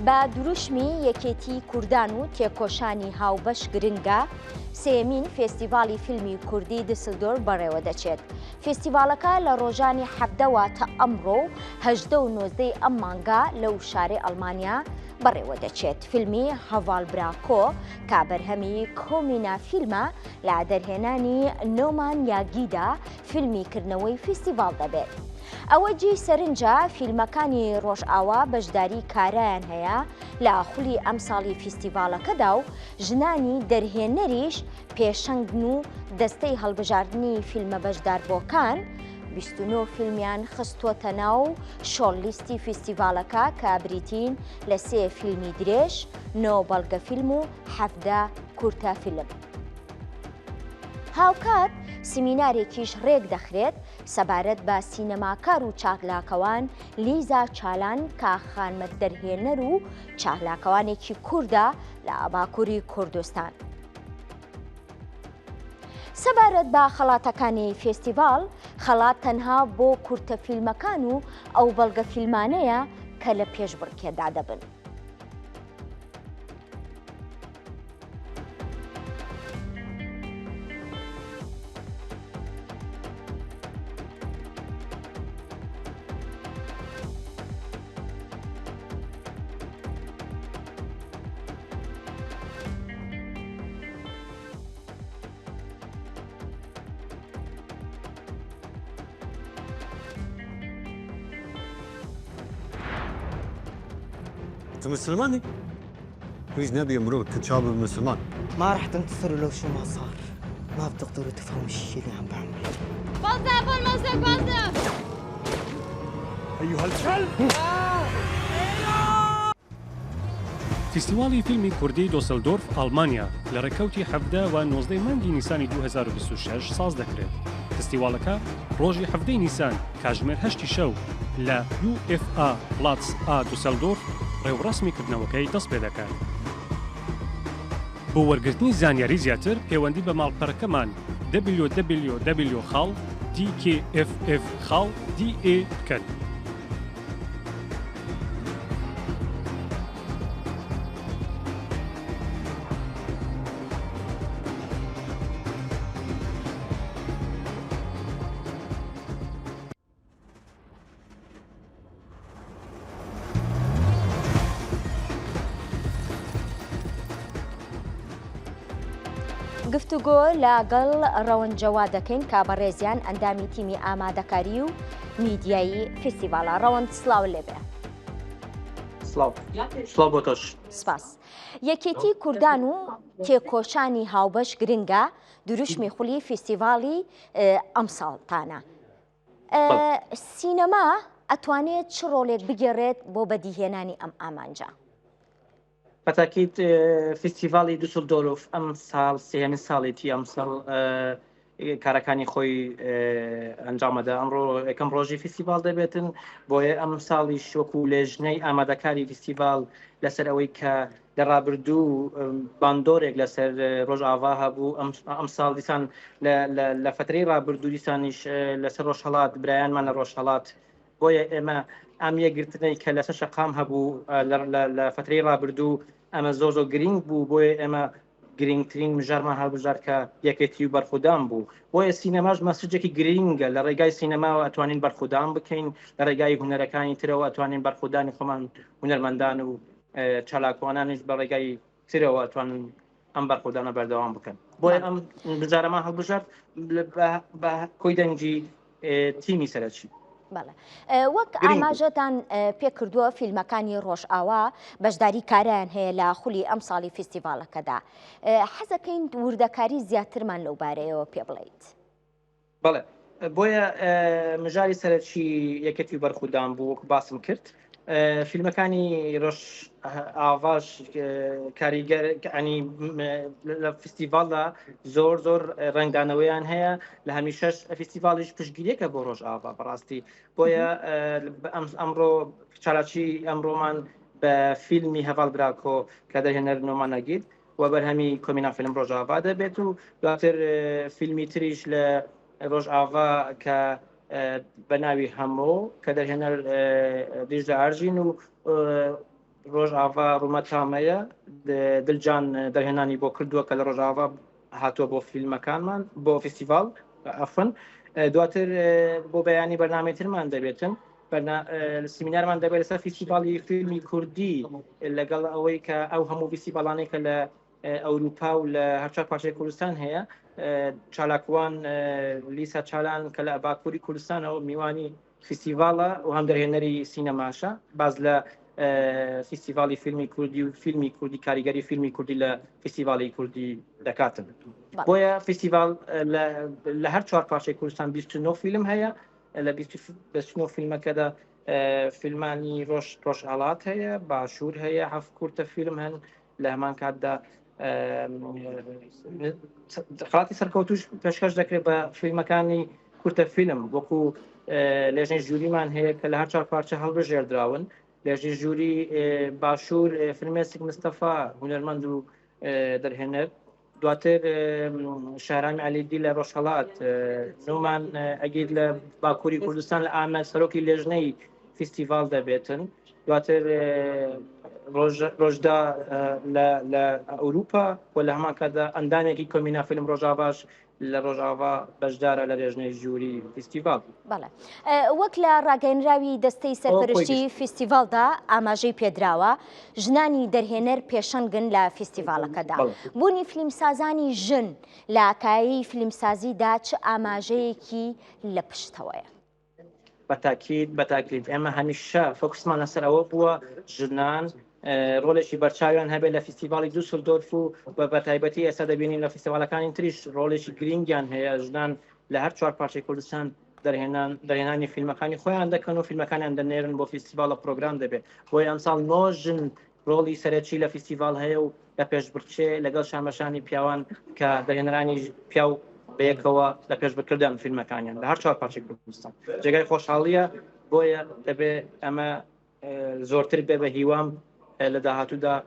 بە دروشمی یەکێتی کوردان و تێکۆشانی هاوبەش گرنگە، سێیەمین فێستیڤاڵی فیلمی کوردی دسلدۆرف بەڕێوەدەچێت. فێستیڤاڵەکە لە ڕۆژانی 17 واتە ئەمڕۆ و 18 و 19 ئەم مانگە لەو شارەی ئەڵمانیا بەڕێوەدەچێت. فیلمی هەڤاڵ براکۆ کە بەرهەمی کۆمینا فیلمە لە دەرهێنانی نۆمان یاگیدا فیلمی کردنەوەی فیستیڤاڵ دەبێت. ئەوە جێی سەرنجە فیلمەکانی ڕۆژئاوا بەشداری کارایان هەیە لە خولی ئەمساڵی فیستیڤاڵەکەدا و ژنانی دەرهێنەریش پێشەنگن و دەستەی هەڵبژاردنی فیلمە بەشداربووەکان 29 فیلمیان خستووەتە ناو shortlist ی فیستیڤاڵەکە کە بریتین لە سێ فیلمی درێژ، نۆ بەڵگەفیلم و 17 کورتە فیلم. هاوکات سیمینارێکیش ڕێک دەخرێت سەبارەت بە سینەماکار و چالاکەوان لیزا چالان کە خانمە دەرهێنەر و چالاکەوانێکی کوردە لە باکووری کوردستان. سەبارەت بە خەڵاتەکانی فێستیڤاڵ، خەڵات تەنها بۆ کورتە فیلمەکان و ئەو بەڵگە فیلمانەیە کە لە پێشبڕکێدا دەبن. انت مسلماني؟ ويش نبي مروق تتشابه بالمسلمان ما رح تنتصروا لو شو ما صار ما بتقدروا تفهموا الشيء اللي عم بعمله ايها الكلب فیستیواڵی فیلمی کوردی دۆسلدۆرف ئاڵمانیا لە ڕێکەوتی 17 و 19 مانگی نیسانی 2026 ساز دەکرێت. فستیواڵەکە ڕۆژی 17 نیسان کاژمێر هەشتی شەو لە UFA پلاتس ئا دوسلدۆرف ڕێوڕەسمی کردنەوەکەی دەست پێ دەکات. بۆ وەرگرتنی زانیاری زیاتر پێوەندی بە ماڵپەرەکەمان www خاڵ dkff خاڵ de بکەن. گفتوگۆ لەگەڵ ڕەوەند جەواد دەکەین کە بەڕێزیان ئەندامی تیمی ئامادەکاری و میدیایی فیستیڤاڵە. ڕەوەند سڵاو لێبێ. سڵاو سڵاو بۆ تۆش. سپاس. یەکێتی کوردان و تێکۆشانی هاوبەش گرنگە دروشمی خولی فیستیڤاڵی ئەمساڵتانە. سینەما ئەتوانێت چ ڕۆڵێک بگێڕێت بۆ بەدیهێنانی ئەم ئامانجە؟ بەتاکیت فیستیڤاڵی دوسلدۆرف ئەم ساڵ سێهەمین ساڵێتی ئەم ساڵ کارەکانی خۆی ئەنجامەدا ئەمڕۆ یەکەم ڕۆژی فیستیڤاڵ دەبێتن بۆیە ئەم ساڵیش وەکو لێژنەی ئامادەکاری فیستیڤاڵ لەسەر ئەوەی کە لە ڕابردوو باندۆرێک لەسەر ڕۆژئاڤا هەبوو ئەم ساڵ دیسان لە فترەی ڕابردوو دیسانیش لەسەر ڕۆژهەڵات برایانمان لە ڕۆژهەڵات بۆیە ئێمە ئەم یەکگرتنەی کە لەسەر شەقام هەبوو لە فترەی ڕابردوو ئەمە زۆر زۆر گرنگ بوو بۆیە ئێمە گرنگترین مژارمان هەڵبژارد کە یەکێتی و بەرخودان بوو بۆیە سینەماش مەسجێکی گرنگە لە ڕێگای سینەماوە ئەتوانین بەرخودان بکەین لە ڕێگای هونەرەکانی ترەوە ئەتوانین بەرخودانی خۆمان هونەرمەندان و چالاکوانانیش بە ڕێگای ترەوە ئەتوانن ئەم بەرخۆدانە بەردەوام بکەن بۆیە ئەم بجارەمان هەڵبژارد بە کۆی دەنگی تیمی سەرەکی. بەڵێ وەک ئاماژەتان پێکردووە فیلمەکانی ڕۆژئاوا بەشداری کارایان هەیە لە خولی ئەم ساڵی فیستیڤاڵەکەدا حەزەکەین وردەکاری زیاترمان لەو بارەیەوە پێ بڵیت. بەڵێ بۆیە مژاری سەرەکی یەکێتی و بەرخودان بوو وەکو باسم کرد فیلمەکانی ڕۆژ ئاڤاش کاریگەر ئەنی لە فستیڤالدا زۆر زۆر ڕنگدانەوەیان هەیە لە هەمیشەش فستیڤالیش پشگیریەکە بۆ ڕۆژ ئاڤا بەڕاستی بۆیە ئەمڕۆ چالاکی ئەمڕۆمان بە فیلمی هەڤاڵ براکۆ کە دەرهێنەر نۆمانەگیت و بەرهەمی کۆمینا فیلم ڕۆژاڤا دەبێت و دواتر فیلمی تریش لە ڕۆژاڤا کە بە ناوی هەمۆ کە دەرهێنەر دیژدە ئارژین و ڕۆژ. ڕۆژاڤا ڕوومەتامەیە دلجان دەرهێنانی بۆ کردووە کە لە ڕۆژاڤا هاتووە بۆ فیلمەکانمان بۆ فیستیڤاڵ عەفوەن دواتر بۆ بەیانی بەرنامەی ترمان دەبێتن سیمینارمان دەبێت لەسەر فیستیڤاڵی فیلمی کوردی لەگەڵ ئەوەی کە ئەو هەموو فیستیڤاڵانەی کە لە ئەوروپا و لە هەرچوار پارچەی کوردستان هەیە چالاکوان لیسا چالان کە لە باکووری کوردستانەوە میوانی فیستیڤاڵە و هەم دەرهێنەری سینەماشە باز لە فیستیڤاڵی فیلمی کوردی و فیلمی کوردی کاریگەری فیلمی کوردی لە فیستیڤاڵی کوردی دەکاتن بۆیە فیستیڤاڵ لە هەر چوار پارچەی کوردستان 29 فیلم هەیە لە 29 فیلمەکەدا فیلمانی ڕۆژ ڕۆژهەڵات هەیە باشوور هەیە هەفت کورتە فیلم هەن لە هەمان کاتدا خەڵاتی سەرکەوتوش پێشکەش دەکرێت بە فیلمەکانی کورتە فیلم وەکو لێژنەی ژووریمان هەیە کە لە هەر چوار پارچە هەڵبژێردراون لێژنەی ژووری باشوور فرمێسک مستەفا هونەرمەند و دەرهێنەر دواتر شارانی علیدی لە ڕۆژهەڵات نومان ئەگیر لە باکووری کوردستان لە ئامەد سەرۆکی لێژنەی فیستیڤاڵ دەبێتن دواتر ڕۆژدا لە ئەوروپا و لە هەمان کاتدا ئەندامێکی کۆمینا فیلم ڕۆژاڤاش لە ڕۆژاڤا بەشدارە لە لێژنەی ژووری فیستیڤاڵ. بەڵێ وەک لە ڕاگەیەنراوی دەستەی سەرپەرشتی فیستیڤاڵدا ئاماژەی پێدراوە، ژنانی دەرهێنەر پێشەنگن لە فیستیڤاڵەکەدا. بوونی فیلمسازانی ژن لە کایەی فیلمسازیدا چ ئاماژەیەکی لە پشتەوەیە؟ بەتاکید بەتاکید ئێمە هەمیشە فۆکسمان لەسەر ئەوە بووە ژنان ڕۆلێکی بەرچاویان هەبێت لە فیستیڤاڵی دوسلدۆرف و بە تایبەتی ئێستا دەبینین لە فیستیڤاڵەکانی تریش ڕۆڵێکی گرینگیان هەیە ژنان لە هەر چوار پارچەی کوردستان دەرهێنان دەرهێنانی فیلمەکانی خۆیان دەکەن و فیلمەکانیان دەنێرن بۆ فیستیڤاڵە پرۆگرام دەبێت بۆیە ئەمساڵ نۆ ژن ڕۆڵی سەرەکی لە فیستیڤاڵ هەیە و لە پێشبڕکێ لەگەڵ شانبەشانی پیاوان کە دەرهێنەرانی پیاو بەیەکەوە لە پێشبڕکردان فیلمەکانیان لە هەر چوار پارچەی کوردستان جێگای خۆشحاڵیە بۆیە دەبێ ئەمە زۆرتر بێ بە هیوام لە داهاتوودا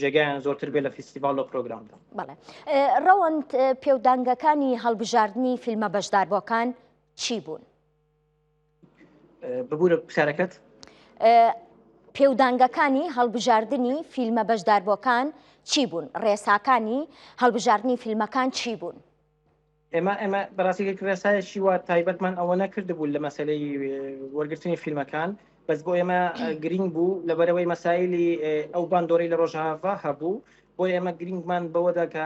جێگایان زۆرتر بێ لە فیستیڤاڵ لە پرۆگرامدا. بەڵێ ڕەوەند پێودانگەکانی هەڵبژاردنی فیلمە بەشداربووەکان چی بوون؟ ببوورە پرسیارەکەت؟ پێودانگەکانی هەڵبژاردنی فیلمە بەشداربووەکان چی بوون؟ ڕێساکانی هەڵبژاردنی فیلمەکان چی بوون؟ ئێمە ئێمە بەڕاستی ڕێسایەکی وا تایبەتمان ئەوە نەکردبوو لە مەسەلەی وەرگرتنی فیلمەکان بەس بۆ ئێمە گرینگ بوو لەبەرەوەی مەسایلی ئەو باندۆرەی لە ڕۆژاڤا هەبوو بۆ ئێمە گرینگمان بەوەدا کە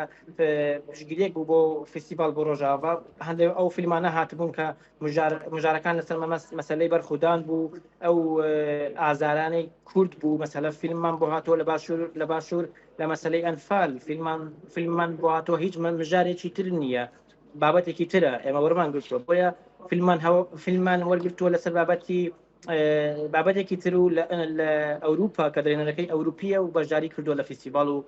پشگیریەک بوو بۆ فستیڤال بۆ ڕۆژاڤا هەندێک ئەو فیلمانە هاتبوون کە مژارەکان لەسەر مەسەلەی بەرخودان بوو ئەو ئازارانەی کورد بوو مەسەلە فیلممان بۆ هاتووە لە باشوور لە باشوور لە مەسەلەی ئەنفال فیلمان فیلممان بۆ هاتووە هیچ مژارێکی تر نییە بابەتێکی ترە ئێمە وەرمان گرتووە بۆیە فیلمان فیلمان وەرگرتووە لەسەر بابەتی بابەتێکی تر و لە ئەوروپا کە دەرێنەرەکەی ئەوروپیە و بەشداری کردووە لە فیستیڤال و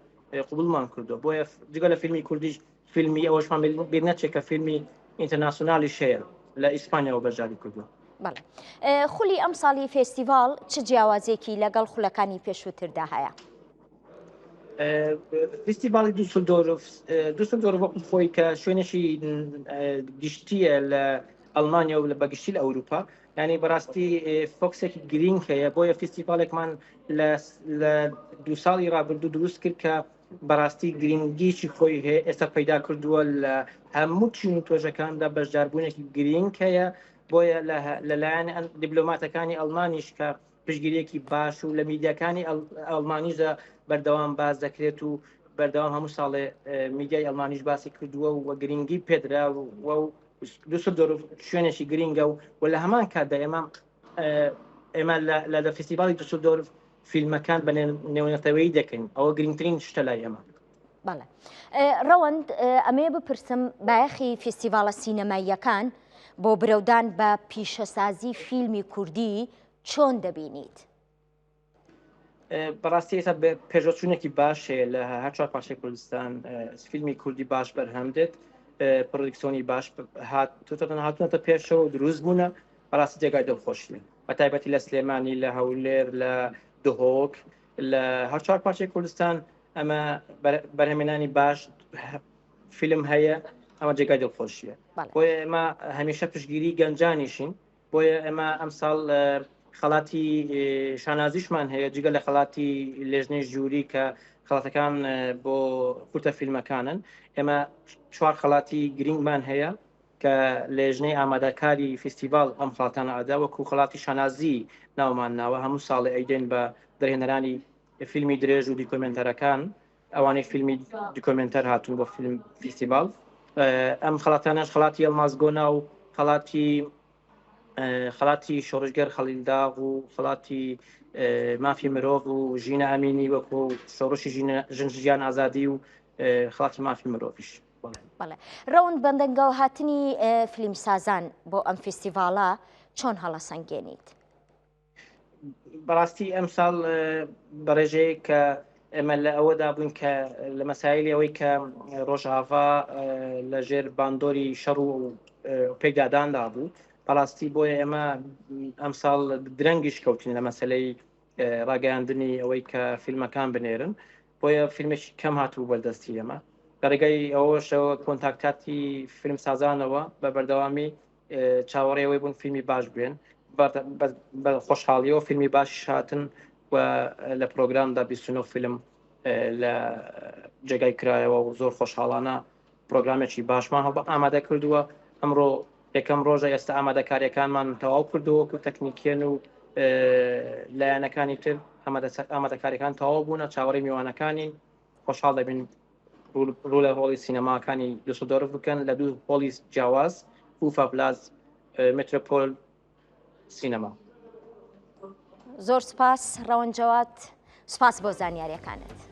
قوبڵمان کردووە بۆیە جگە لە فیلمی کوردیش فیلمی ئەوەشمان بیر نەچێت کە فیلمی ئینتەرناسیۆنالیش هەیە لە ئیسپانیاوە بەشداری کردووە. بەڵێ خولی ئەمساڵی فێستیڤاڵ چ جیاوازیەکی لەگەڵ خولەکانی پێشووتردا هەیە؟ فیستیڤاڵی دوسلدۆرف دوسلدۆرف وەکو خۆی کە شوێنێکی گشتیە لە ئەڵمانیا و لە بەگشتی لە ئەوروپا ینی بەڕاستی فۆکسێکی گرینگ هەیە بۆیە فیستیڤالێکمان لە دو ساڵی ڕابردوو دروست کرد کە بەڕاستی گرنگیی خۆی هەیە ئێستا پەیدا کردووە لە هەموو چین و توێژەکاندا بەشداربوونێکی گرینگ هەیە بۆیە لەلایەن دیبلۆماتەکانی ئەڵمانیش کە پشگیریەکی باش و لە میدیاکانی ئەڵمانیشدا بەردەوام باس دەکرێت و بەردەوام هەموو ساڵێ میدیای ئەڵمانیش باسی کردووە و گرنگی پێدرا و دوسلدۆرف شوێنێکی گرنگە و لە هەمان کاتدا ئێمە ئێمە لە فیستیڤاڵی دوسلدۆرف فیلمەکان بە نێونەتەوەیی دەکەین ئەوە گرنگترین شتە لای ئێمە. بەڵێ ڕەوەند ئەمەیە بپرسم بایەخی فیستیڤاڵە سینەماییەکان بۆ برەودان بە پیشەسازی فیلمی کوردی چۆن دەبینیت؟ بەڕاستی ئێستا پێشوەچوونێکی باش هەیە لە هەر چوار پارچەی کوردستان فیلمی کوردی باش بەرهەم دێت پرۆدکسیۆنی باش هاتوتەن هاتوونەتە پێشەوە دروست بوونە بەڕاستی جێگای دڵخۆشی بە تایبەتی لە سلێمانی لە هەولێر لە دهۆک لە هەر چوار پارچەی کوردستان ئەمە بەرهەمێنانی باش فیلم هەیە ئەمە جێگای دڵخۆشیە بۆیە ئێمە هەمیشە پشگیری گەنجانیشین بۆیە ئێمە ئەمساڵ خەڵاتی شانازیشمان هەیە جگە لە خەڵاتی لێژنەی ژووری کە خەڵاتەکان بۆ کورتە فیلمەکانن ئێمە چوار خەڵاتی گرنگمان هەیە کە لێژنەی ئامادەکاری فیستیڤاڵ ئەم خەڵاتانە ئەدا وەکو خەڵاتی شانازی ناومان ناوە هەموو ساڵێ ئەیدەین بە دەرهێنەرانی فیلمی درێژ و دیکۆمێنتەرەکان ئەوانەی فیلمی دیکۆمێنتەر هاتوون بۆ فیلم فیستیڤاڵ ئەم خەڵاتانەش خەڵاتی ئەڵماس گۆنا و خەڵاتی خەڵاتی شۆڕشگەر خەڵیل داغ و خەڵاتی مافی مرۆڤ و ژینە ئەمینی وەکو شۆڕشی ژن ژیان ئازادی و خەڵاتی مافی مرۆڤیش. بەڵێ ڕەوەند بەندەنگەوە هاتنی فلیمسازان بۆ ئەم فیستیڤاڵە چۆن هەڵەسەنگێنیت؟ بەڕاستی ئەم ساڵ بەڕێژەیە کە ئێمە لە ئەوەدا بووین کە لە مەسایلی ئەوەی کە ڕۆژاڤا لە ژێر باندۆری شەڕ و پێکداداندا بوو بەڕاستی بۆیە ئێمە ئەم ساڵ درەنگیش کەوتین لە مەسلەی ڕاگەیاندنی ئەوەی کە فیلمەکان بنێرن بۆیە فیلمێکی کەم هاتبوو بەردەستی ئێمە لە ڕێگای ئەوەشەوە کۆنتاکتاتی فیلم سازانەوە بە بەردەوامی چاوەڕێ ئەوەی بوون فیلمی باش بێن بە خۆشحاڵیەوە فیلمی باشیش هاتن و لە پرۆگرامدا 29 فیلم لە جێگای کرایەوە و زۆر خۆشحاڵانە پرۆگرامێکی باشمان هەڵبەت ئامادە کردووە ئەمڕۆ یەکەم ڕۆژە ئێستا ئامادەکاریەکانمان تەواو کردووە وەکو تەکنیکیەن و لایەنەکانی تر ئامادەکاریەکان تەواو بوونە چاوەڕێی میوانەکانین خۆشحاڵ دەبین ڕوو لە هۆڵی سینەماکانی دوسلدۆرف بکەن لە دوو هۆڵی جیاواز ئوفا پلاز مترۆپۆل سینەما. زۆر سپاس ڕەوەند جەواد سپاس بۆ زانیاریەکانت.